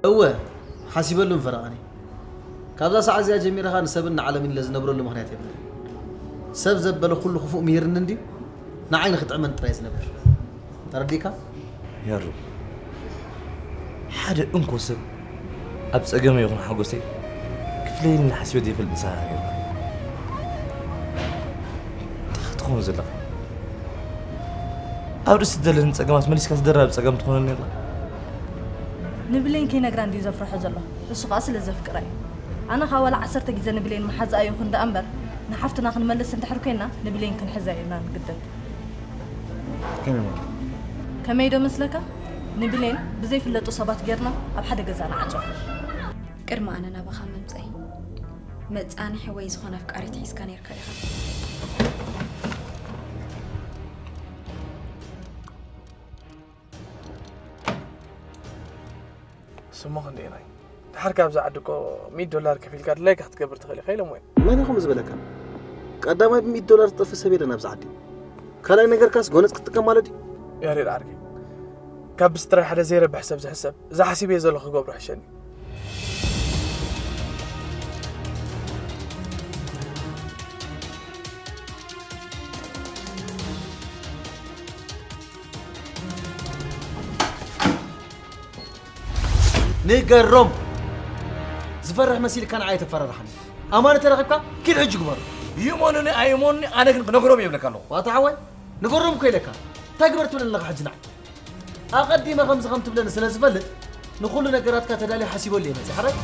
እወ፣ ሓሲበሉ ምፈረቐኒ። ካብዛ ሰዓት እዚኣ ጀሚረ ኸኣ ንሰብን ንዓለምን ኢለ ዝነብረሉ ምኽንያት የብለይን። ሰብ ዘበለ ኩሉ ክፉእ ምሂርኒ እንድዩ፣ ንዓይ ንኽጥዕመኒ ጥራይ ዝነብር። ተረዲእካ? ያሩ፣ ሓደ እንኮ ሰብ ኣብ ጸገመ ይኹን ሓጎሰይ ክፍለየኒ ሓሲበ ዘይፈልጥ ንስኻ ኢኻ ነይርካ። እንታይ ትኸውን ዘለኻ? ኣብ ርእሲ ዘለኒ ጸገማት መሊስካ ዝደራረብ ጸገም ትኾነኒ ነይርካ። ንብሌን ከይነግራ እንድዩ ዘፍርሖ ዘሎ። እሱ ኸኣ ስለ ዘፍቅራ እዩ። ኣነ ኸኣ ዋላ ዓሰርተ ግዜ ንብሌን መሓዛኣ ይኹን ደኣ እምበር ንሓፍትና ክንመልስ እንድሕር ኮይና ንብሌን ክንሕዛ ኢና ንግደድ። ከመይ ማለት? ከመይ ዶ መስለካ? ንብሌን ብዘይፍለጡ ሰባት ጌርና ኣብ ሓደ ገዛ ንዓጾ። ቅድሚ ኣነ ናባኻ ምምጸይ መጻንሒ ወይ ዝኾነ ኣፍቃሪት ሒዝካ ነይርካ ኢኻ። ስሙ ክንደየናይ? ድሓር ካብዛ ዓዲ እኮ ሚእቲ ዶላር ከፊልካ ድላይካ ክትገብር ትኽእል ኢኻ ኢሎሞ እዮም። መን እዩ ከምኡ ዝበለካ? ቀዳማይ ብሚእቲ ዶላር ዝጠፍእ ሰብ የለን ኣብዚ ዓዲ። ካልኣይ ነገርካስ ጎነጽ ክትጥቀም ማለት ድዩ? ያሬድ ዓርከይ፣ ካብ ብስትራይ ሓደ ዘይረብሕ ሰብ ዝሕሰብ፣ እዚ ሓሲበዮ ዘለኹ ክገብሮ ይሕሸኒ። ንገሮም። ዝፈርሕ መሲልካ ንዓይ ተፈራርሓኒ። ኣማን ተረኺብካ ኪድ ሕጂ ግበሮ። ይእመኑኒ ኣይእመኑኒ ኣነ ግን ክነግሮም እየ ይብለካ ኣለኹ። ዋታ ሓወይ ንገሮም እኮ ኢለካ። እንታይ ግበር ትብለኒ ኣለኻ ሕጂ ንዓይ? ኣቐዲመ ከምዚ ከም ትብለኒ ስለ ዝፈልጥ ንኹሉ ነገራትካ ተዳልየ ሓሲበሉ እየ መፅእ ሓራይ።